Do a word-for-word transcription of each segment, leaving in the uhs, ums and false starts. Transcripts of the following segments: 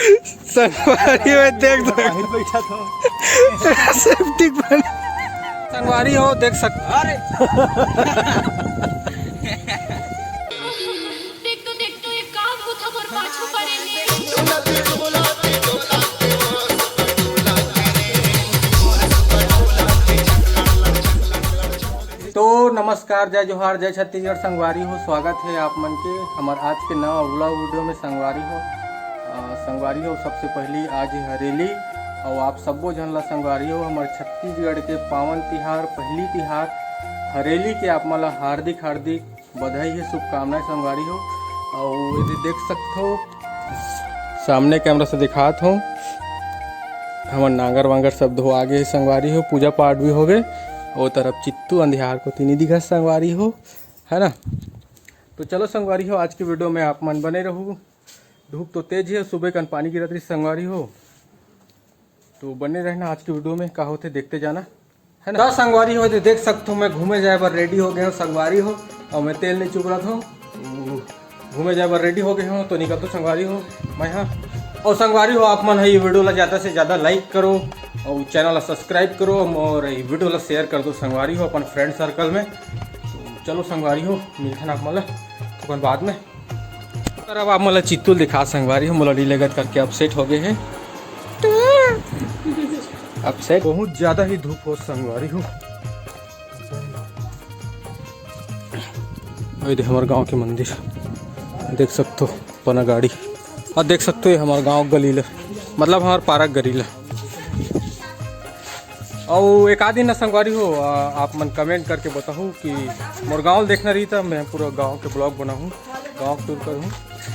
संगवारी हो, देख सक-, सेफ्टी बन। संगवारी हो, देख सक-, अरे। देख तो, देख तो, ये का भूत हमर पाछू पड़े ले। तो नमस्कार, जय जोहार, जय छत्तीसगढ़ संगवारी हो। स्वागत है आप मन के हमर आज के नवा vlog video में संगवारी हो। अ, संगवारी हो, सबसे पहली आज है हरेली, और आप सब्बो झन ला संगवारी हो हमर छत्तीसगढ़ के पावन तिहार, पहली तिहार हरेली के आप मन ला हार्दिक हार्दिक बधाई है, शुभकामनाएं संगवारी हो। और ये देख सकथो, सामने कैमरा से दिखात हो, हमर नांगर वांगर सब धोआ गे हे संगवारी हो, पूजा पाठ भी हो गए। ओ तरफ चित्तू अंधियार को तीनी दिखा संगवारी हो, है ना। तो चलो संगवारी हो, आज के video में आप मन बने रहू। धूप तो तेज है, सुबह कन पानी गिरत रही संगवारी हो। तो बने रहना आज के video में, का होथे देखते जाना, है ना। तो संगवारी हो, तो देख सकथो, मैं घूमे जाए बर ready हो गए हूँ संगवारी हो, और मैं तेल नहीं चुबरत हूँ, घूमे जाए बर ready हो गए हूँ, तो निकलतो संगवारी हो मैं, हाँ। और संगवारी हो, आप मन है ये video ला ज़्यादा से ज़्यादा like करो और channel ला subscribe करो और ये video ला share कर दो संगवारी हो अपन friend circle में। तो चलो संगवारी हो, मिलथन आप मन ला अपन बाद में। पर अब आप मोला चित्तू ल दिखा संगवारी हो, मोला नी लगत करके upset हो गए हैं। Upset। बहुत ज्यादा ही धूप हो संगवारी हो। ये दे हमारे गांव के मंदिर देख सकथो, पना गाड़ी, और देख सकथो ये हमारे गांव गली ल, मतलब हमारे पारक गली ल। अउ एक आध दिन ना संगवारी हो, आ, आप मन comment करके बताहू कि मोर गांव देखना रही था, मैं पूरा गांव के vlog बनाहूँ, गांव tour करूँ,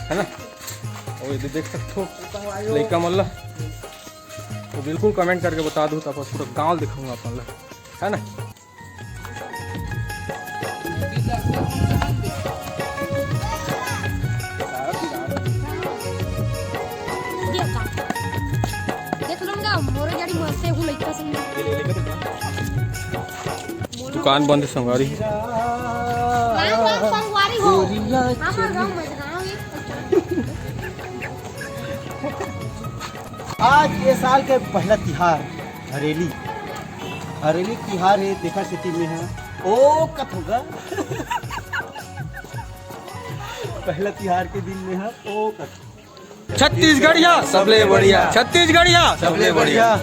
है ना। और ये देख सकथो लइका मन ला, तो बिल्कुल comment करके बता दू, तो आप पूरा गांव दिखाऊंगा अपन ला, है ना। देख लूंगा, मोरे गाड़ी मस्त है, वो लइका संग। दुकान बंद है, संगवारी। राम राम संगवारी हो। हमार गांव मझगांव है। आज ये साल के पहला तिहार हरेली, हरेली तिहार है, देखा सेती में है ओ कथोगा। पहला तिहार के दिन में है ओ कथोगा। छत्तीसगढ़िया सबले बढ़िया, छत्तीसगढ़िया सबले बढ़िया।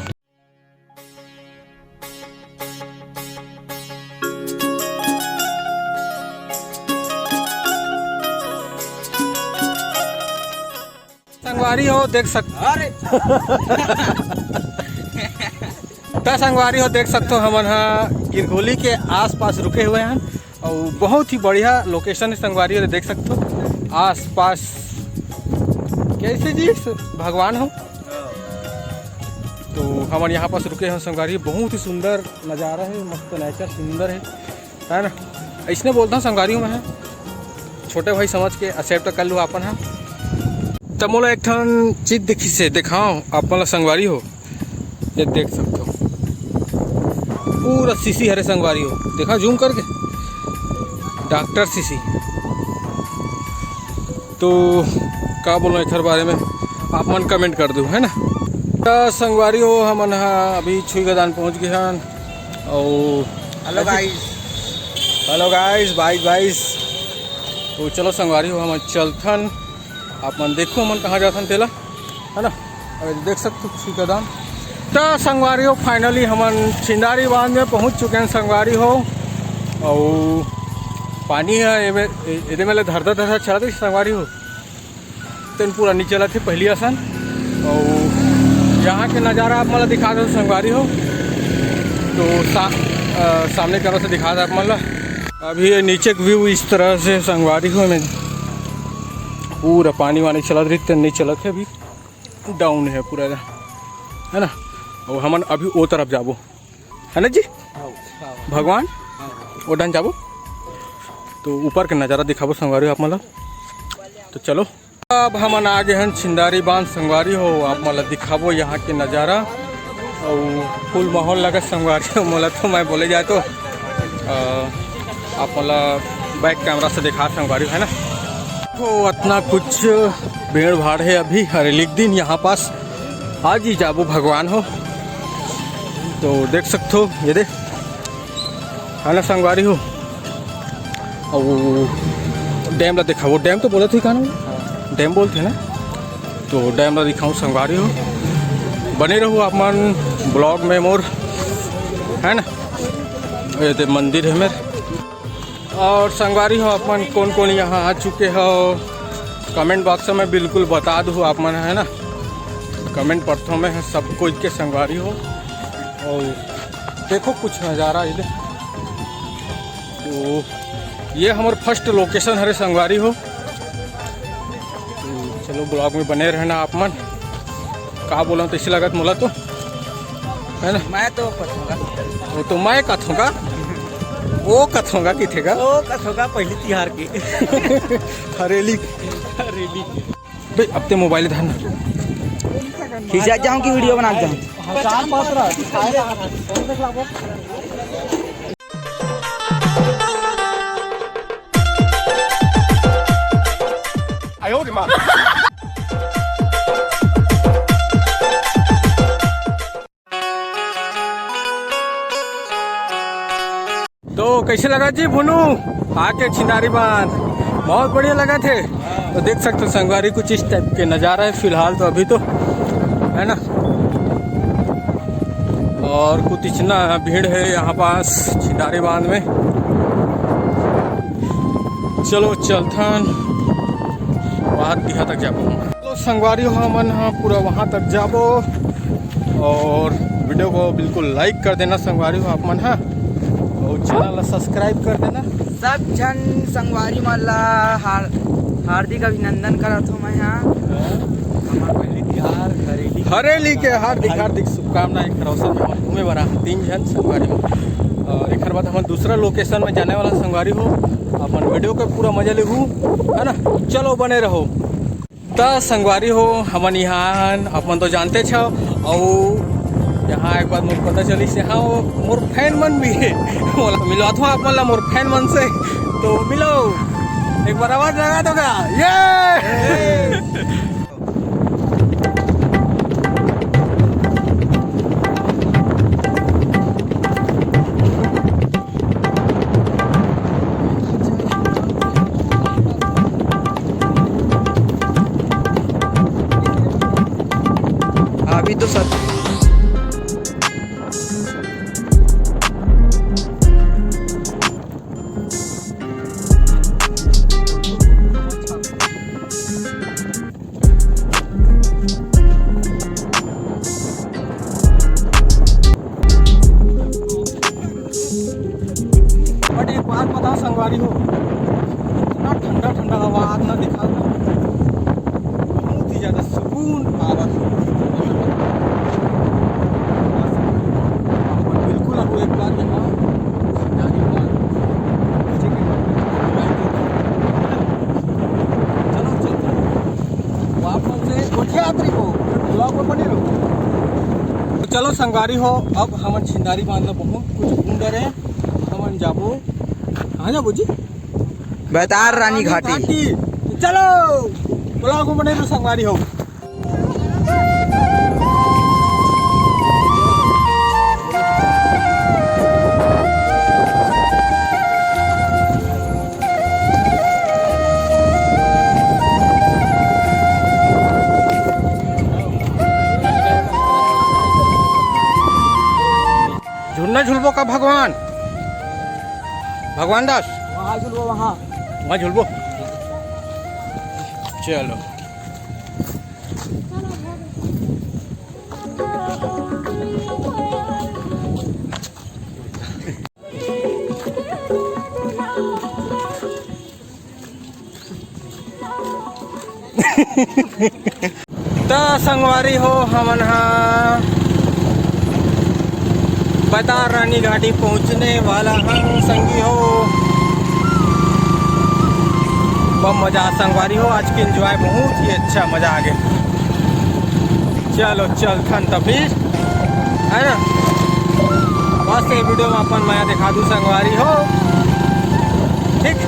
संगवारी हो देख सक-, अरे। त संगवारी हो देख सकथो, हमन ह गिरघोली के आसपास रुके हुए हैं और बहुत ही बढ़िया location है संगवारी हो, देख सकथो आसपास कैसे जी भगवान हो। तो हमन यहाँ पास रुके हैं संगवारी, बहुत ही सुंदर नज़ारा है, मस्त nature सुंदर है, है ना। इसने बोलता हूँ संगवारी हो मैं, छोटे भाई समझ के accept कर लो अपन, हाँ। त मोला एक ठन चीज दिखिस हे, देखाओ आप मन ला संगवारी हो, ये देख सकथो, पूरा शीशी हरे संगवारी हो, देखा zoom करके, डॉक्टर शीशी। तो का बोलना एकर बारे में, आप मन comment कर दो, है ना। त संगवारी हो, हमन हा अभी छुईगदान पहुंच गए हन। और hello guys, hello guys, bye guys। तो चलो संगवारी हो, हमन चलथन, आप मन देखो हमन कहाँ जाथन तेला, है ना। और देख सकते हो छुईगदान। त संगवारी हो, finally हमन छिंदारी बांध में पहुंच चुके हैं संगवारी हो। और पानी है एमे, ए-, एदे में ले धरधा धरधा चलत रही संगवारी हो, तेन पूरा नहीं चलत है पहली असन। और यहाँ के नज़ारा आप मला दिखा दो संगवारी हो, तो सा-, अ, सामने करो से दिखा दो आप मला। अभी ये नीचे के view इस तरह से संगवारी हो, मैं पूरा पानी वानी चलत रही, तेन नहीं चलत है अभी। Down है पूरा, है ना। और हमन अभी ओ तरफ जाबो, है ना जी, भगवान, ओ डहन जाबो, तो ऊपर के नज़ारा दिखाबो संगवारी हो आप मन ला। तो चलो, अब हमन आ गए हन छिंदारी बांध संगवारी हो, आप मन ला दिखाबो यहाँ के नज़ारा। और full माहौल लगा संगवारी हो, मोला तो मैं बोले जाए तो, अ, आप मन ला back camera से दिखा संगवारी हो, है ना। तो अतना कुछ भीड़ भाड़ हे अभी हरेली के दिन यहाँ पास। आज ही जाबो भगवान हो, तो देख सकथो, ये दे, है ना संगवारी हो। अउ वो डैम ला देखा, वो डैम तो बोलत हे का ना, डैम बोलथे ना, तो डैम ला दिखाऊँ संगवारी हो। बने रहू आप मन ब्लॉग में मोर, है ना। ये दे मंदिर है मेर। और संगवारी हो, अपन कौन कौन यहाँ आ चुके हो, कमेंट बॉक्स में बिल्कुल बता दो आप मन, है ना। कमेंट पढ़थो मैं ह सब कोई के संगवारी हो। और देखो कुछ नज़ारा इधर। तो ये हमर फर्स्ट लोकेशन हरे संगवारी हो। तो चलो ब्लॉग में बने रहना आप मन। का बोला तैसे लागत मोला तो, है ना? मैं तो कथों गा। वो तो मैं कथों गा, वो कथों गा किथे गा? वो कथों गा पहली तिहार की। हरेली। हरेली। बे, अब ते मोबाइल धर ना। खिंचा जाऊं कि वीडियो बना जाऊं? तो कैसे लगा जी भुनू आके छिंदारी बांध? बहुत बढ़िया लगा थे। तो देख सकते हो संगवारी, कुछ इस टाइप के नज़ारा है फिलहाल तो, अभी तो, है ना। और कुछ इतना भीड़ है यहाँ पास छिंदारी बांध में। चलो चलथन, वहाँ दिहा तक जाबो। तो संगवारी हो, हमन ह पूरा वहाँ तक जाबो। और वीडियो को बिल्कुल लाइक कर देना संगवारी हो आप मन ह, और चैनल ला सब्सक्राइब कर देना। सब झन संगवारी मन ला हार-, हार्दिक अभिनंदन करत हो मैं ह। हमर पहली तिहार हरेली। हरेली के हार्दिक, हार्दिक शुभकामना। एक अवसर में हमन घूमे बर आए तीन झन संगवारी मन। और एक बार हमन दूसरा लोकेशन में जाने वाला संगवारी हो, अपन वीडियो के पूरा मजा लेहू, है ना। चलो बने रहो। त संगवारी हो, हमन यहाँ हन, अपन तो जानते छव, अउ यहाँ एक बात मोर पता चलिस, यहाँ वो मोर फैन मन भी है। मोला मिलवात हूँ आप मन ला मोर फैन मन से, तो मिलो, एक बार आवाज लगा दो गा, ये। अभी तो सब बट एक बात बताओ संगवारी हो, इतना ठंडा ठंडा हवा आज ना दिखा, बहुत ही ज्यादा सुकून आवत है। बिल्कुल अब एक बार यहाँ चलो चलते हैं। आप मन से गोठिया यात्री हो, ब्लॉग में बने रहो। तो चलो संगवारी हो, अब हमन छिंदारी बांध ला बहुत कुछ घूम डरे, हमन जाबो, कहाँ जाबो जी? बैतार रानी घाटी। घाटी। चलो ब्लॉग में बने रहो संगवारी हो। झुलना झुलबो का भगवान, भगवान दास? वहाँ झुलबो, वहाँ। वहाँ झुलबो। चलो। त संगवारी हो, हमन हा बैतार रानी घाटी पहुंचने वाला हन संगी हो। बहुत मजा आ संगवारी हो, आज के एंजॉय बहुत ही अच्छा मजा आ गया। चलो चलथन त फिर, है ना, बस ये वीडियो में अपन मया दिखा दू संगवारी हो, ठीक।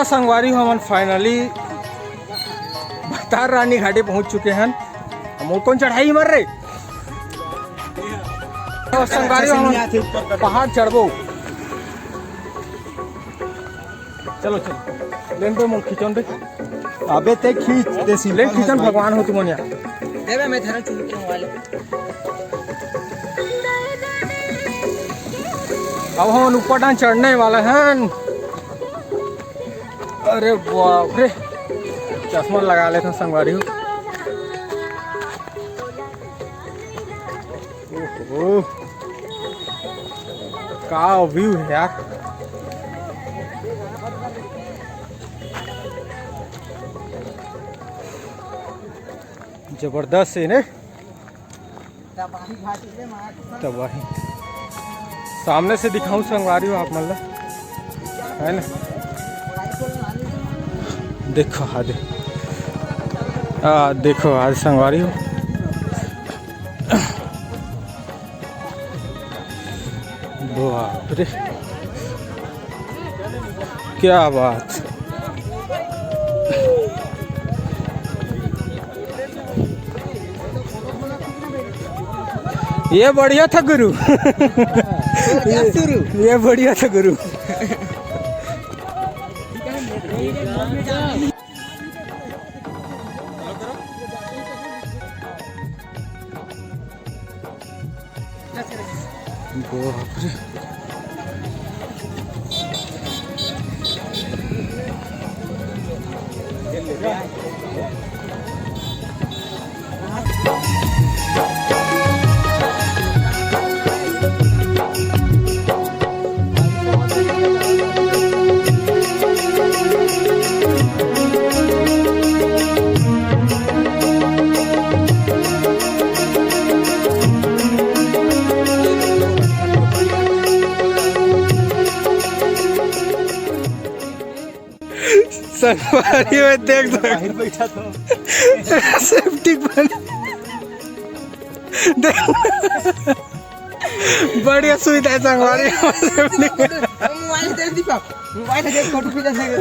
संगवारी हो, हमन finally भतार रानी घाटी पहुंच चुके हन। हम कौन चढ़ाई मर रहे? तो संगवारी हो, हमन पहाड़ चढ़बो। चलो, चलो। लेन दे, मोर खींचन दे। अबे ते खींच, ते simple लेन खींचन, भगवान हो तुमन यार। देवे मैं धरम चुन के वाले। अब हमन ऊपर डान चढ़ने वाला हन। अरे बाप रे, चश्मा लगा लेथन संगवारी हो। ओहो, का view है यार, जबरदस्त है ने। तबाही। सामने से दिखाऊं संगवारी हो आप मन ला, है ना? देखो हा दे, आ, देखो हा संगवारी हो। बाप रे, क्या बात। ये बढ़िया था गुरु। ये बढ़िया था गुरु। बाप रे। संगवारी में देख दो। बाहर बैठा था। सेफ्टी बन। देख। बढ़िया सुविधा है संगवारी। मोबाइल दे दीपा। मोबाइल दे, फोटो खींचा सके।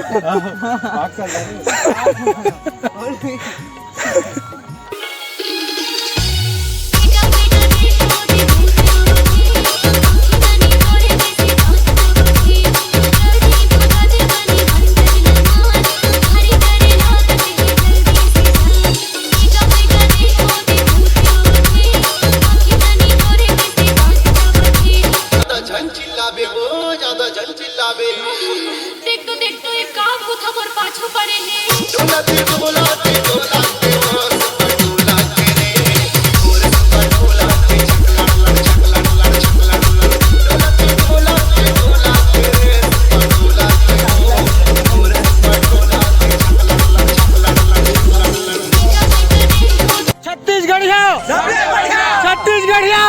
ज्यादा झन चिल्लाबे, ओ ज्यादा झन चिल्लाबे। देख तो, देख तो, एक काम होत हमर पाछू पड़े हे। डोला ते, डोला ते, डोला ते, ओ डोला ते रे। छत्तीसगढ़िया, छत्तीसगढ़िया।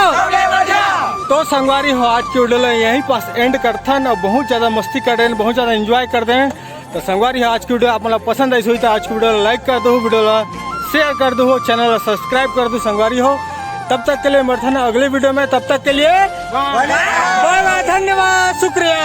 तो संगवारी हो, आज के वीडियो ला यहीं पास एंड करथन। अब बहुत ज्यादा मस्ती कर रहे हैं, बहुत ज्यादा एंजॉय कर रहे हैं। तो संगवारी हो, आज की वीडियो आप मन ला पसंद आई होही तो आज की वीडियो ला लाइक कर दो, वीडियो ला शेयर कर दो, चैनल ला सब्सक्राइब कर दो संगवारी हो। तब तक के लिए मिलथन अगले वीडियो में, तब तक के लिए बाय बाय, धन्यवाद, शुक्रिया।